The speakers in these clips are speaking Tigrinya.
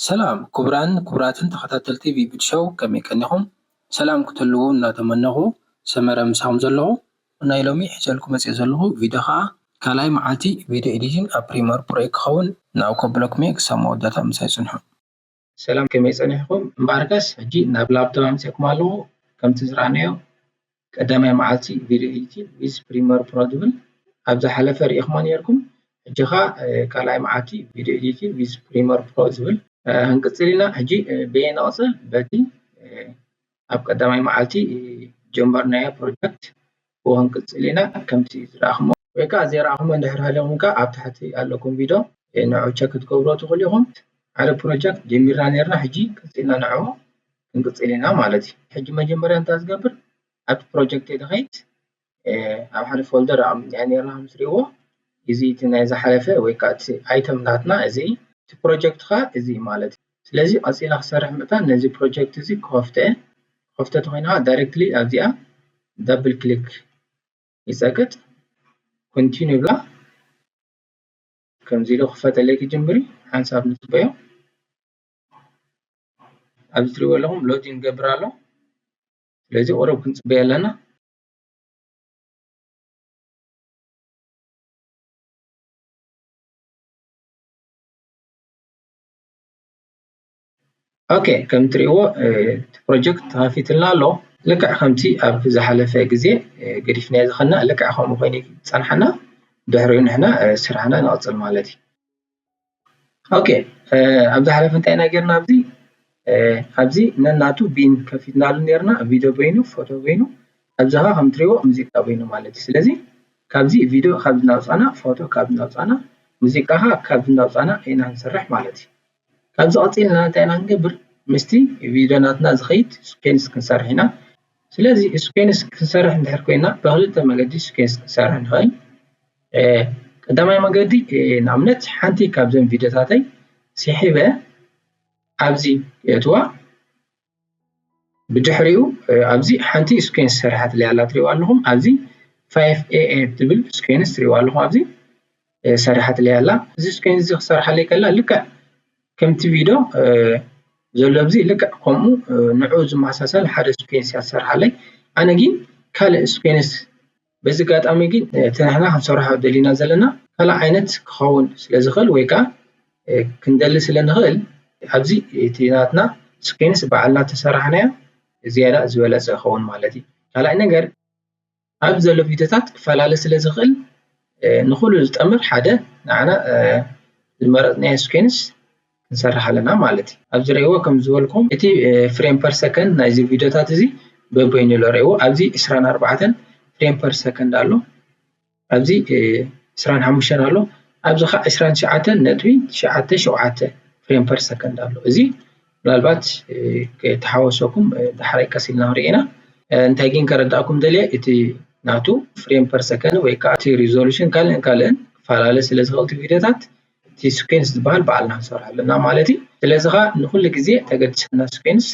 ሰላም ክቡራን ክቡራትን ተኸታተልቲ ቪቢድ ሾው፣ ከመይ ቀኒኹም? ሰላም ክትህልዉ እናተመነኹ፣ ሰመረ ምሳኹም ዘለኹ። ናይ ሎሚ ሒዘልኩ መፅእ ዘለኹ ቪድዮ ኸዓ ካልኣይ መዓልቲ ቪድዮ ኤዲቲንግ ኣብ ፕሪመር ፕሮ ክኸውን። ንኣው ከብለኩም እየ፣ ክሳብ መወዳእታ ምሳይ ፅንሑ። ሰላም፣ ከመይ ጸኒሕኩም? እምበኣርከስ ሕጂ ናብ ላፕቶፕ ኣምጺእኩም ኣለኹ። ከምቲ ዝረኣናዮ ቀዳማይ መዓልቲ ቪድዮ ኤዲቲንግ ዊዝ ፕሪመር ፕሮ ዝብል ኣብ ዝሓለፈ ርኢኹሞ ነይርኩም። ሕጂ ኸኣ ካልኣይ መዓልቲ ቪድዮ ኤዲቲንግ ዊዝ ፕሪመር ፕሮ ዝብል ክንቅጽል ኢና። ሕጂ በየን ንቕጽል? በቲ ኣብ ቀዳማይ መዓልቲ ጀመርናዮ ፕሮጀክት ብኡ ክንቅጽል ኢና። ከምቲ ዝረኣኹሞ ወይ ከኣ ዘይረኣኹሞ እንድሕር ሃሊኹም ከኣ ኣብ ታሕቲ ኣለኩም ቪድዮ፣ ንዑ ቸክ ክትገብሮ ትኽእሉ ኢኹም። ሓደ ፕሮጀክት ጀሚርና ነይርና፣ ሕጂ ቀጺልና ንዑ ክንቅጽል ኢና ማለት እዩ። ሕጂ መጀመርያ እንታይ ዝገብር? ኣብቲ ፕሮጀክት እየ ዝኸይድ፣ ኣብ ሓደ ፎልደር ኣቐሚጥያ ነይርና ከም ትሪእዎ። እዚ እቲ ናይ ዝሓለፈ ወይ ከኣ እቲ ኣይተም ናትና፣ እዚ እቲ ፕሮጀክት ኸኣ እዚ እዩ ማለት እዩ። ስለዚ ቀጺላ ክሰርሕ ምእንታን ነዚ ፕሮጀክት እዚ ክኸፍቶ እየ። ክኸፍቶ ተኾይኑ ኸኣ ዳይሬክትሊ ኣብዚኣ ዳብል ክሊክ ይጸቅጥ፣ ኮንቲኒው ይብላ። ከምዚ ኢሉ ክፈተለይ ክጅምር እዩ። ሓንሳብ ንጽበዮ። ኣብዚ ትሪእዎ ኣለኹም ሎዲንግ ይገብር ኣሎ። ስለዚ ቁሩብ ክንጽበዮ ኣለና። ኦኬ፣ ከም ትሪእዎ እቲ ፕሮጀክት ተኸፊትልና ኣሎ። ልክዕ ከምቲ ኣብ ዝሓለፈ ግዜ ገዲፍናዮ ዝኸድና ልክዕ ከምኡ ኮይኑ እዩ ዝጸንሓና። ድሕሪኡ ንሕና ስራሕና ንቕጽል ማለት እዩ። ኦኬ፣ ኣብ ዝሓለፈ እንታይ ኢና ጌርና? ኣብዚ ኣብዚ ነናቱ ቢን ከፊትናሉ ኔርና፣ ቪድዮ በይኑ፣ ፎቶ በይኑ፣ ኣብዚ ኸዓ ከም ትሪእዎ ሙዚቃ በይኑ ማለት እዩ። ስለዚ ካብዚ ቪድዮ ካብ እናውጻና፣ ፎቶ ካብ እናውጻና፣ ሙዚቃ ኸዓ ካብ እናውጻና ኢና ንሰርሕ ማለት እዩ። ካብዚ ቀጺልና እንታይ ኢና ክንገብር? ምስቲ ቪድዮ ናትና ዝኸይድ ስኬንስ ክንሰርሕ ኢና። ስለዚ ስኬንስ ክንሰርሕ እንድሕር ኮይና ብኽልተ መገዲ ስኬንስ ክንሰርሕ ንኽእል። ቀዳማይ መገዲ ንኣብነት ሓንቲ ካብዘን ቪድዮታተይ ስሒበ ኣብዚ የእትዋ። ብድሕሪኡ ኣብዚ ሓንቲ ስኬንስ ሰሪሓትለይ ኣላ ትሪእዋ ኣለኹም። ኣብዚ ፋይቭ ኤ ኤ ትብል ስኬንስ ትሪእዋ ኣለኹም። ኣብዚ ሰሪሓትለይ ኣላ። እዚ ስኬንስ እዚ ክሰርሓለይ ከላ ልክዕ ከምቲ ቪድዮ ዘሎ ኣብዚ ልክዕ ከምኡ ንዑ ዝመሳሰል ሓደ ስኬንስ እያ ትሰርሓለይ። ኣነ ግን ካልእ ስኬንስ በዚ ኣጋጣሚ ግን እቲ ንሕና ክንሰርሖ ደሊና ዘለና ካልእ ዓይነት ክኸውን ስለ ዝኽእል ወይ ከኣ ክንደሊ ስለ ንኽእል ኣብዚ እቲ ናትና ስኬንስ ባዕልና ተሰራሕናዮ ዝያዳ ዝበለጸ ይኸውን ማለት እዩ። ካልኣይ ነገር ኣብ ዘሎ ቪድዮታት ክፈላለ ስለ ዝኽእል ንኹሉ ዝጠምር ሓደ ንዓና ዝመረጽናዮ ስኬንስ ክንሰርሕ ኣለና ማለት እዩ። ኣብዚ ረእይዎ ከም ዝበልኩም እቲ ፍሬም ፐር ሰከንድ ናይዚ ቪድዮታት እዚ በበይኑ ኣሎ ረእይዎ። ኣብዚ ዕስራን ኣርባዕተን ፍሬም ፐር ሰከንድ ኣሎ። ኣብዚ ዕስራን ሓሙሽተን ኣሎ። ኣብዚ ኸዓ ዕስራን ትሽዓተን ነጥቢ ትሽዓተ ሸውዓተ ፍሬም ፐር ሰከንድ ኣሎ። እዚ ምናልባት ከተሓወሰኩም ዳሕራይ ቀስ ኢልና ንሪኦ ኢና። እንታይ ግን ከረዳእኩም ደልየ እቲ ናቱ ፍሬም ፐር ሰከንድ ወይ ከዓ እቲ ሪዞሉሽን ካልእን ካልእን ክፈላለ ስለ ዝኽእል እቲ ቪድዮታት እቲ ስኬንስ ዝበሃል ባዕልና ክንሰርሖ ኣለና ማለት እዩ። ስለዚ ኸዓ ንኹሉ ግዜ ተገድሰና ስኬንስ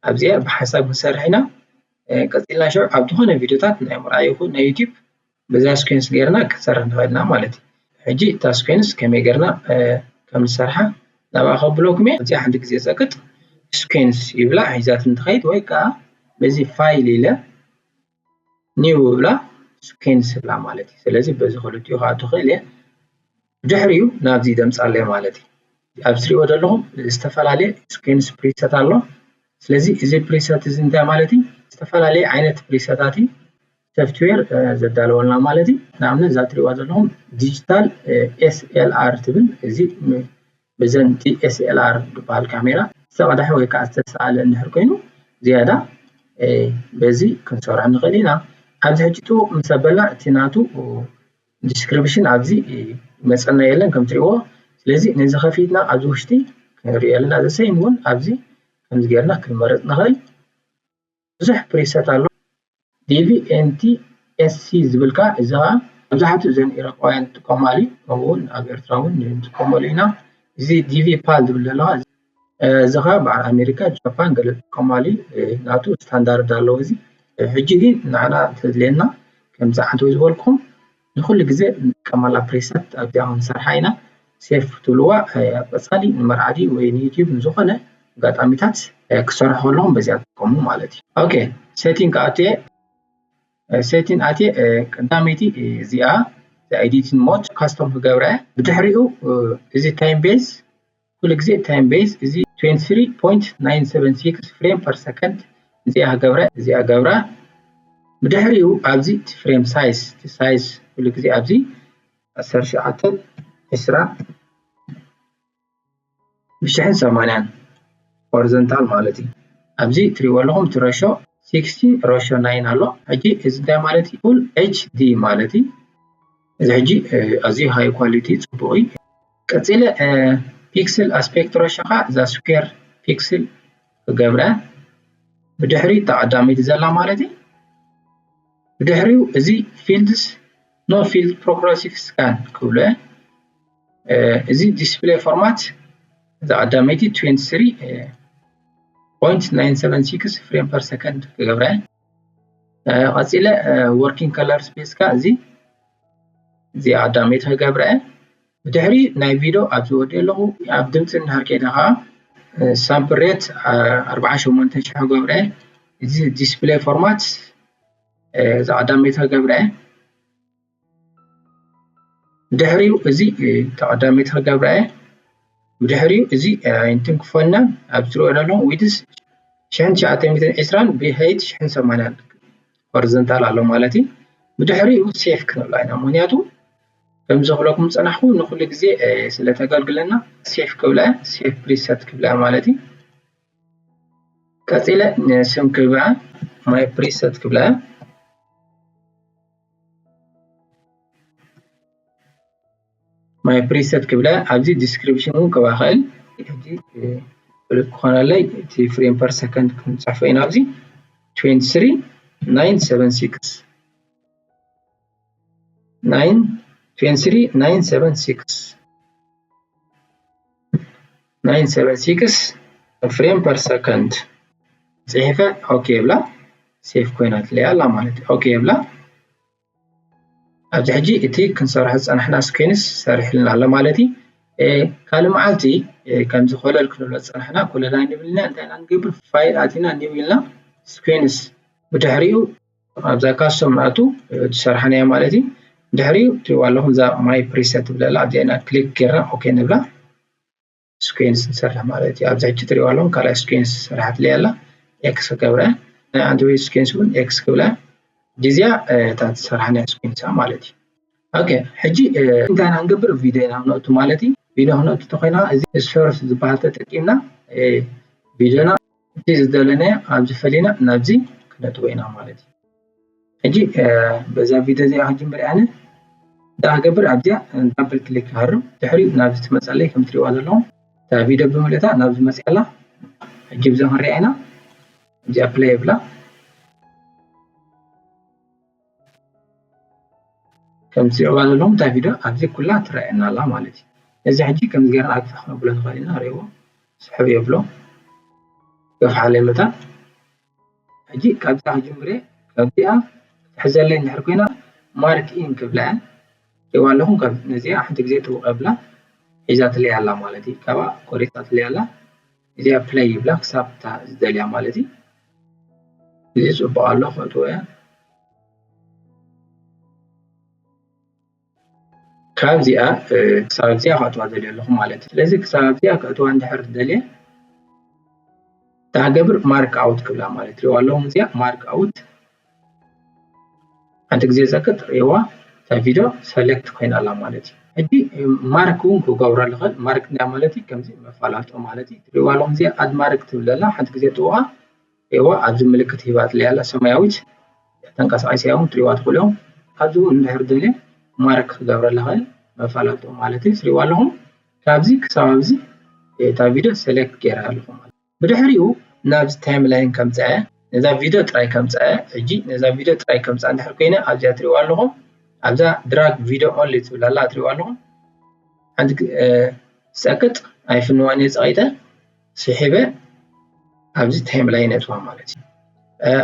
ኣብዚኣ ብሓንሳብ ክንሰርሕ ኢና። ቀፂልና ሽዑ ኣብ ዝኾነ ቪድዮታት ናይ ምርኣይ ይኹን ናይ ዩቲዩብ በዛ ስኬንስ ጌርና ክንሰርሕ ንኽእል ኢና ማለት እዩ። ሕጂ እታ ስኬንስ ከመይ ጌርና ከም ንሰርሓ ናብኣ ከብለኩም እየ። እዚኣ ሓንቲ ግዜ ጸቅጥ ስኬንስ ይብላ ሒዛትኒ ትኸይድ ወይ ከዓ በዚ ፋይል ኢለ ኒው እብላ ስኬንስ እብላ ማለት እዩ። ስለዚ በዚ ክልቲኡ ከዓ ትኽእል እየ። ድሕሪኡ ናብዚ ደምፃለይ ማለት እዩ። ኣብ ትሪእዎ ዘለኹም ዝተፈላለየ ስኬንስ ፕሪሰት ኣሎ። ስለዚ እዚ ፕሪሰት እዚ እንታይ ማለት እዩ? ዝተፈላለየ ዓይነት ፕሪሰታት እዩ ሶፍትዌር ዘዳለወልና ማለት እዩ። ንኣብነት እዛ ትሪእዋ ዘለኹም ዲጂታል ኤስኤልኣር ትብል፣ እዚ ብዘን ዲኤስኤልኣር ዝበሃል ካሜራ ዝተቐድሐ ወይ ከዓ ዝተሰኣለ እንድሕር ኮይኑ ዝያዳ በዚ ክንሰርሖ ንኽእል ኢና። ኣብዚ ሕጂ ጥውቕ ምስ ኣበልና እቲ ናቱ ዲስክሪፕሽን ኣብዚ ይመፀና የለን ከም ትሪእዎ። ስለዚ ነዚ ከፊትና ኣብዚ ውሽጢ ክንሪኦ ኣለና። ዘሰይም እውን ኣብዚ ከምዚ ጌርና ክንመርፅ ንኽእል። ብዙሕ ፕሪሰት ኣሎ። ዲቪ ኤንቲ ኤስሲ ዝብል ከዓ እዚ ከዓ መብዛሕትኡ እዘን ኢሮጳውያን ዝጥቀማሉ እዩ። ከምኡ እውን ኣብ ኤርትራ እውን ንጥቀመሉ ኢና። እዚ ዲቪ ፓል ዝብል ዘሎ ከዓ እዚ ከዓ በዓል ኣሜሪካ፣ ጃፓን ገለ ዝጥቀማሉ እዩ። ናቱ ስታንዳርድ ኣለዎ። እዚ ሕጂ ግን ንዓና ተድልየና ከምዚ ዓንተው ዝበልኩም ንኩሉ ግዜ ንጥቀመላ ፕሪሰት ኣብዚኣ ክንሰርሓ ኢና። ሴፍ ክትብልዋ ኣብ ቀፃሊ ንመርዓ ድዩ ወይ ንዩቲዩብ ንዝኾነ ኣጋጣሚታት ክሰርሑ ከለኹም በዚኣ ትጥቀሙ ማለት እዩ። ኦኬ፣ ሴቲንግ ኣትየ ሴቲንግ ኣትየ ቀዳመይቲ እዚኣ ኤዲቲንግ ሞድ ካስቶም ክገብረ። ብድሕሪኡ እዚ ታይም ቤዝ ኩሉ ግዜ ታይም ቤዝ እዚ twenty-three point nine seven six frame per second እዚኣ ገብረ እዚኣ ገብረ። ብድሕሪኡ ኣብዚ እቲ ፍሬም ሳይዝ እቲ ሳይዝ ኩሉ ግዜ ኣብዚ ዓሰርተ ትሽዓተ ዕስራ ብሽሕን ሰማንያን ሆሪዞንታል ማለት እዩ። ኣብዚ ትሪእዎ ኣለኹም እቲ ሬሾ sixty ሬሾ nine ኣሎ። ሕጂ እዚ እንታይ ማለት እዩ? ፉል ኤች ዲ ማለት እዩ። እዚ ሕጂ ኣዝዩ ሃይ ኳሊቲ ጽቡቕ እዩ። ቀጺለ ፒክስል ኣስፔክት ሬሾ ካ እዛ ስኩዌር ፒክስል ክገብረ ብድሕሪ ተቐዳሚት ዘላ ማለት እዩ። ብድሕሪኡ እዚ ፊልድስ ኖ ፊልድ ፕሮግረሲቭ ስካን ክብሎ እዚ ዲስፕሌይ ፎርማት እዛ ቀዳመይቲ twenty-three point nine seven six frame per second ክገብረ። ቀፂለ ወርኪንግ ከለር ስፔስ ካ እዚ እዚኣ ቀዳመይቲ ክገብረ። ብድሕሪ ናይ ቪድዮ ኣብ ዝወዲ ኣለኹ ኣብ ድምፂ እንድሕር ከይደ ከዓ ሳምፕል ሬት ኣርብዓ ሸሞንተ ሽሕ ክገብረ። እዚ ዲስፕሌይ ፎርማት እዛ ቀዳመይቲ ክገብረ። ድሕሪኡ እዚ ተቐዳሚት ክገብራ እየ። ብድሕሪኡ እዚ ኣይንትን ክፈና ኣብ ዝሪኦ ዘሎ ዊድስ ሽሕን ትሽዓተ ሚእትን ዕስራን ብሀይት ሽሕን ሰማንያን ሆሪዞንታል ኣሎ ማለት እዩ። ብድሕሪኡ ሴፍ ክንብላ ኢና፣ ምክንያቱ ከምዚ ክብለኩም ዝፀናሕኩ ንኩሉ ግዜ ስለተገልግለና ሴፍ ክብላ ሴፍ ፕሪሰት ክብላ ማለት እዩ። ቀፂለ ንስም ክብላ ማይ ፕሪሰት ክብላ ማይ ፕሪሰት ክብላ ኣብዚ ዲስክሪፕሽን እውን ክባኸል ሕጂ ፍሉጥ ክኾነለይ እቲ ፍሬም ፐር ሰከንድ ክንፅሕፎ ኢና ኣብዚ twenty-three nine seven six nine twenty-three nine seven six nine seven six frame per second ፅሒፈ ኦኬ ይብላ። ሴፍ ኮይና ትለያ ኣላ ማለት እዩ። ኦኬ ይብላ። ኣብዚ ሕጂ እቲ ክንሰርሖ ዝፀናሕና ስኩዌንስ ሰሪሕልና ኣሎ ማለት እዩ። ካልእ መዓልቲ ከምዚ ኮለል ክንብሎ ዝፀናሕና ኮለል ኣይንብልና እንታይ ኢና ንገብር ፋይል ኣቲና ኒው ኢልና ስኩዌንስ ብድሕሪኡ ኣብዛ ካስቶም ንኣቱ ዝሰርሓናዮ ማለት እዩ። ድሕሪኡ ትሪእዋ ኣለኹም እዛ ማይ ፕሪሰት ትብለላ ኣብዚኣ ኢና ክሊክ ጌርና ኦኬ ንብላ። ስኩዌንስ ንሰርሕ ማለት እዩ። ኣብዚ ሕጂ ትሪእዋ ኣለኹም ካልኣይ ስኩዌንስ ዝሰርሓትለይ ኣላ ኤክስ ክገብረ ናይ ኣንድሮይድ ስኩዌንስ እውን ኤክስ ክብላ ጊዜያ እታ ዝሰርሓናዮ ስኩዌንስ ማለት እዩ። ኦኬ ሕጂ እንታይ ኢና ንገብር ቪድዮ ኢና ክነእቱ ማለት እዩ። ቪድዮ ክነእቱ ተኮይና እዚ ሶርስ ዝበሃል ተጠቂምና ቪድዮና እቲ ዝደለናዮ ኣብዚ ፈሊና ናብዚ ክነእትዎ ኢና ማለት እዩ። ሕጂ በዛ ቪድዮ እዚኣ ክጅምር እየ ኣነ እንታይ ክገብር ኣብዚኣ ዳብል ክሊክ ክሃርም ድሕሪኡ ናብዚ ትመፀለይ ከም ትሪእዋ ዘለኹም እታ ቪድዮ ብምልእታ ናብዚ መፅኣላ። ሕጂ ብዚ ክንሪኣ ኢና። እዚኣ ፕለይ ይብላ ከም ትሪእዋ ዘለኹም እታ ቪድዮ ኣብዚ ኩላ ትረኣየና ኣላ ማለት እዩ። እዚ ሕጂ ከምዚ ጌርና ኣግፋሕ ክነብሎ ንኽእል ኢና። ሪእዎ ስሕብ የብሎ ገፍሓለይ መታ ሕጂ ካብዚኣ ክጅምር እየ። ካብዚኣ ትሕዘለይ እንድሕር ኮይና ማርክ ኢን ክብላ እየ። ሪእዋ ኣለኹም ካብ ነዚኣ ሓንቲ ግዜ ጥውቕ ኣብላ ሒዛትለይ ኣላ ማለት እዩ። ካብኣ ቆሪፃትለይ ኣላ። እዚኣ ፕለይ ይብላ ክሳብ እታ ዝደልያ ማለት እዩ። እዚ ፅቡቕ ኣሎ ክእትዎ እየ። ካብዚኣ ክሳብ ኣብዚኣ ከእትዋ ደልየ ኣለኹ ማለት እዩ። ስለዚ ክሳብ ኣብዚኣ ከእትዋ እንድሕር ደልየ እንታይ ክገብር ማርክ ኣውት ክብላ ማለት እዩ ኣለኹም። እዚኣ ማርክ ኣውት ሓንቲ ግዜ ዘቅጥ ሪእዋ እታ ቪድዮ ሰሌክት ኮይና ኣላ ማለት እዩ። ሕጂ ማርክ እውን ክገብረሉ ይኽእል። ማርክ እንታይ ማለት እዩ? ከምዚ መፋላልጦ ማለት እዩ። ትሪእዋ ኣለኹም እዚኣ ኣድ ማርክ ትብል ኣላ። ሓንቲ ግዜ ጥውቓ ሪእዋ ኣብዚ ምልክት ሂባትለይ ኣላ ሰማያዊት ተንቀሳቒሳ እውን ትሪእዋ ትኽእሉ እዮም። ኣብዚ እውን እንድሕር ደልየ ማርክ ክገብረላ ይኽእል መፋላልጦ ማለት እዩ። ትሪእዋ ኣለኹም ካብዚ ክሳብ ኣብዚ እታ ቪድዮ ሰሌክት ገይረ ኣለኹ ማለት እዩ። ብድሕሪኡ ናብዚ ታይም ላይን ከምፅኣ ነዛ ቪድዮ ጥራይ ከምፅኣ ሕጂ ነዛ ቪድዮ ጥራይ ከምፅኣ እንድሕር ኮይነ ኣብዚኣ ትሪእዋ ኣለኹም ኣብዛ ድራግ ቪድዮ ኦንሊ ትብል ኣላ ትሪእዋ ኣለኹም ሓንቲ ዝፀቅጥ ኣይፍንዋን እየ ፀቒጠ ስሒበ ኣብዚ ታይም ላይን ነጥዋ ማለት እዩ።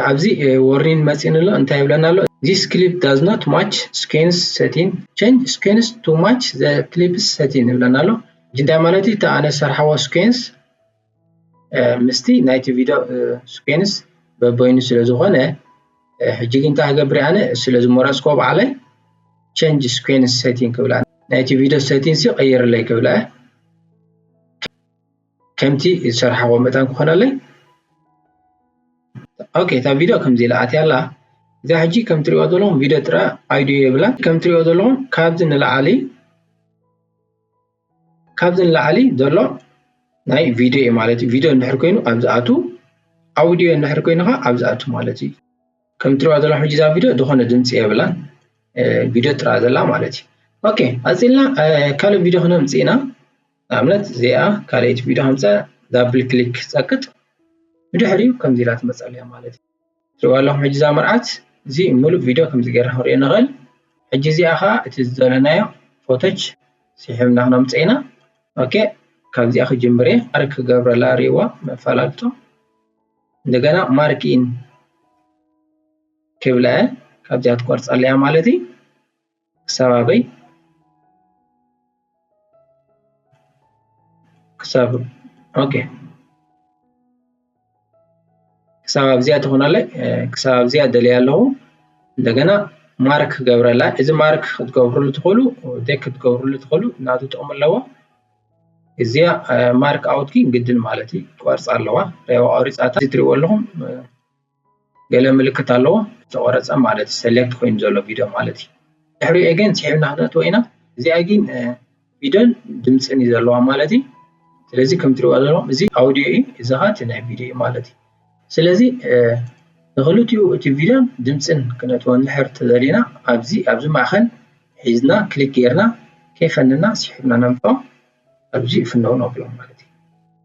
ኣብዚ warning መፂን ኣሎ። እንታይ ይብለና ኣሎ? This clip does not match sequence setting, change sequence to match the clip's setting ይብለና ኣሎ። እንታይ ማለት እዩ? እቲ ኣነ ዝሰርሓዎ sequence ምስቲ ናይቲ ቪድዮ sequence በበይኑ ስለ ዝኾነ፣ ሕጂ ግን እንታይ ክገብር ኣነ ስለ ዝመረፅኮ ባዕለይ change sequence setting ክብላ፣ ናይቲ ቪድዮ setting ሲ ቀይርለይ ክብላ፣ ከምቲ ዝሰርሓዎ መጠን ክኾነለይ። ኦኬ፣ እታ ቪድዮ ከምዚ ኢላ ኣትያ ኣላ። እዚኣ ሕጂ ከም ትሪእዎ ዘለኹም ቪድዮ ጥራ፣ ኣውዲዮ የብላን። ከም ትሪእዎ ዘለኹም ካብዚ ንላዕሊ፣ ካብዚ ንላዕሊ ዘሎ ናይ ቪድዮ እዩ ማለት እዩ። ቪድዮ እንድሕር ኮይኑ ኣብዚ ኣቱ፣ ኣውዲዮ እንድሕር ኮይኑ ከዓ ኣብዚ ኣቱ ማለት እዩ። ከም ትሪእዋ ዘለኹም ሕጂ እዛ ቪድዮ ዝኾነ ድምፂ የብላን፣ ቪድዮ ጥራ ዘላ ማለት እዩ። ኦኬ፣ ኣፂልና ካልእ ቪድዮ ክነምፅእ ኢና። ንኣብነት እዚኣ ካልኣይቲ ቪድዮ ከምፀ ዳብል ክሊክ ፀቅጥ፣ ብድሕሪኡ ከምዚ ኢላ ትመፀለያ ማለት እዩ። ትሪእዋ ኣለኹም ሕጂ እዛ መርዓት፣ እዚ ሙሉእ ቪድዮ ከምዚ ገይርና ክንሪኦ ንኽእል። ሕጂ እዚኣ ከዓ እቲ ዝደለናዮ ፎቶች ስሒብና ክነምፅእ ኢና። ኦኬ፣ ካብዚኣ ክጅምር እየ። ማርክ ክገብረላ ሪእዋ መፈላለጦ። እንደገና ማርክ ኢን ክብላ እየ። ካብዚኣ ትቆርፀለያ ማለት እዩ። ክሳብ ኣበይ? ክሳብ፣ ኦኬ። ክሳብ ኣብዚኣ ትኾነለይ፣ ክሳብ ኣብዚኣ ደልያ ኣለኹ። እንደገና ማርክ ክገብረላ። እዚ ማርክ ክትገብርሉ ትኽእሉ፣ ቴክ ክትገብርሉ ትኽእሉ፣ ናቱ ጥቕሚ ኣለዎ። እዚኣ ማርክ ኣውት ግን ግድን ማለት እዩ፣ ክቆርፃ ኣለዋ። ሪዋ ቆሪፃታ፣ እዚ ትሪእዎ ኣለኹም፣ ገለ ምልክት ኣለዎ፣ ዝተቆረፀ ማለት እዩ፣ ሰሌክት ኮይኑ ዘሎ ቪድዮ ማለት እዩ። ድሕሪኡ ግን ስሒብና ክነእትዎ ኢና። እዚኣ ግን ቪድዮን ድምፅን እዩ ዘለዋ ማለት እዩ። ስለዚ ከም ትሪእዋ ዘለኹም እዚ ኣውዲዮ እዩ፣ እዚ ኸዓ እቲ ናይ ቪድዮ እዩ ማለት እዩ። ስለዚ ንክልቲኡ እቲ ቪድዮን ድምፅን ክነእትዎ እንድሕር ተደሊና ኣብዚ ኣብዚ ማእኸል ሒዝና ክሊክ ጌርና ከይፈነና ስሒብና ነምፅኦ፣ ኣብዚ ፍነው ነብሎ ማለት እዩ።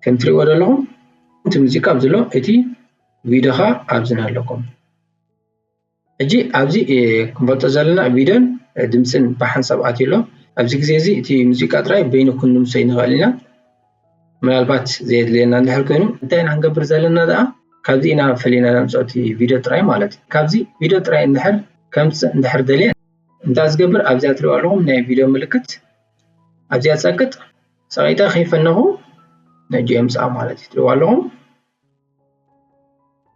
ከም ትሪእዎ ዘለኹም እቲ ሙዚቃ ኣብዚ ኣሎ፣ እቲ ቪድዮ ኸዓ ኣብዚ ኣለኩም። ሕጂ ኣብዚ ክንፈልጦ ዘለና ቪድዮን ድምፅን ብሓንሳብ ኣትዩ ኣሎ። ኣብዚ ግዜ እዚ እቲ ሙዚቃ ጥራይ በይኑ ክንምሶ ንኽእል ኢና። ምናልባት ዘየድልየና እንድሕር ኮይኑ እንታይ ኢና ክንገብር ዘለና ደኣ? ካብዚ ኢና ፈሊና ነምፅኦ እቲ ቪድዮ ጥራይ ማለት እዩ። ካብዚ ቪድዮ ጥራይ እንድሕር ከምፅእ እንድሕር ደልየ እንታይ ዝገብር? ኣብዚኣ ትሪእዋ ኣለኹም ናይ ቪድዮ ምልክት፣ ኣብዚኣ ፀቅጥ፣ ፀቂጠ ከይፈነኹ ነጆ የምፅኣ ማለት እዩ። ትሪእዋ ኣለኹም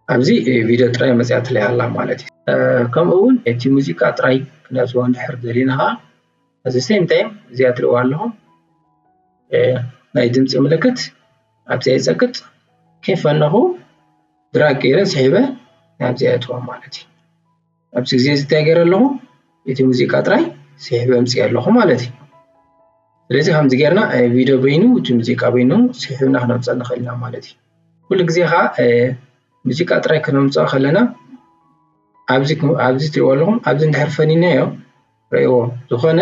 ኣብዚ ቪድዮ ጥራይ መፅያትለይ ኣላ ማለት እዩ። ከምኡ እውን እቲ ሙዚቃ ጥራይ ክነእትዎ እንድሕር ደሊና ከዓ፣ እዚ ሴም ታይም እዚኣ ትሪእዋ ኣለኹም ናይ ድምፂ ምልክት ኣብዚኣ ይፀቅጥ፣ ከይፈነኹ ድራግ ገይረ ስሒበ ናብዚኣ የእትዋ ማለት እዩ። ኣብዚ ግዜ እዚ እንታይ ገይረ ኣለኹ? እቲ ሙዚቃ ጥራይ ስሒበ ኣምፅእ ኣለኹ ማለት እዩ። ስለዚ ከምዚ ጌርና ቪድዮ በይኑ እቲ ሙዚቃ በይኑ ስሒብና ክነምፀእ ንኽእል ኢና ማለት እዩ። ኩሉ ግዜ ከዓ ሙዚቃ ጥራይ ክነምፅኦ ከለና ኣብዚ ኣብዚ ትሪእዎ ኣለኹም፣ ኣብዚ እንድሕር ፈኒናዮ ርእይዎ፣ ዝኾነ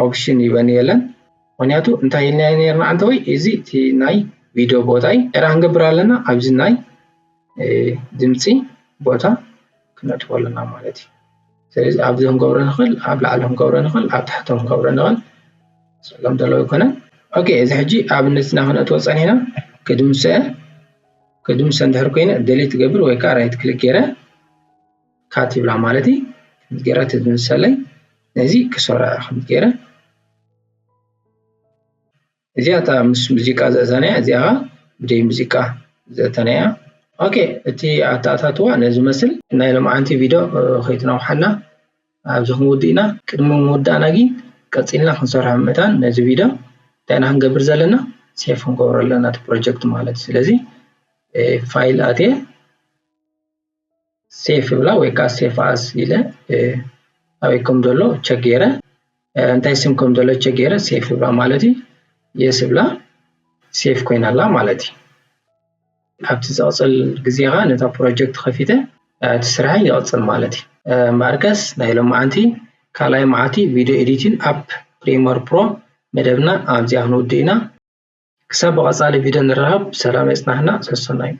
ኦፕሽን ይበኒ የለን። ምክንያቱ እንታይ ኢልና ነርና ኣንተ ወይ እዚ እቲ ናይ ቪድዮ ቦታ እዩ። ኤራ ክንገብር ኣለና ኣብዚ ናይ ድምፂ ቦታ ክነእትዎ ኣለና ማለት እዩ። ስለዚ ኣብዚ ክንገብሮ ንኽእል፣ ኣብ ላዕሊ ክንገብሮ ንኽእል፣ ኣብ ታሕቲ ክንገብሮ ንኽእል። ፀገም ዘለዎ ኣይኮነን። ኦኬ፣ እዚ ሕጂ ኣብነትና ክነእትዎ ፀኒሕና ክድምሰ ክድምሰ እንድሕር ኮይነ ደሊት ትገብር ወይ ከዓ ራይት ክሊክ ገይረ ካት ይብላ ማለት እዩ። ገይረ ትድምሰለይ ነዚ ክሰርዖ ከም ገይረ እዚኣ እታ ምስ ሙዚቃ ዘእተናያ፣ እዚኣ ብደይ ሙዚቃ ዘእተናያ። ኦኬ፣ እቲ ኣተኣታትዋ ነዚ መስል። ናይ ሎማዓንቲ ቪድዮ ከይትነውሓና ኣብዚ ክንውድእ ኢና። ቅድሚ ምውዳእና ግን ቀፂልና ክንሰርሖ መታን ነዚ ቪድዮ እንታይ ኢና ክንገብር ዘለና? ሴፍ ክንገብሮ ኣለና እቲ ፕሮጀክት ማለት እዩ። ስለዚ ፋይል ኣትየ ሴፍ ይብላ ወይ ከዓ ሴፍ ኣስ ኢለ ኣበይ ከም ዘሎ ቸክ ገይረ እንታይ ስም ከም ዘሎ ቸክ ገይረ ሴፍ ይብላ ማለት እዩ። የስ ይብላ፣ ሴፍ ኮይና ኣላ ማለት እዩ። ኣብቲ ዝቕፅል ግዜ ከዓ ነታ ፕሮጀክት ከፊተ እቲ ስራሕ ይቕፅል ማለት እዩ። ማርከስ ናይ ሎማዓንቲ ካልኣይ መዓልቲ ቪድዮ ኤዲቲን ኣብ ፕሪመር ፕሮ መደብና ኣብዚኣ ክንውድእ ኢና። ክሳብ ብቐፃሊ ቪድዮ ንራኸብ፣ ሰላም የፅናሕና፣ ሰሰናዩ።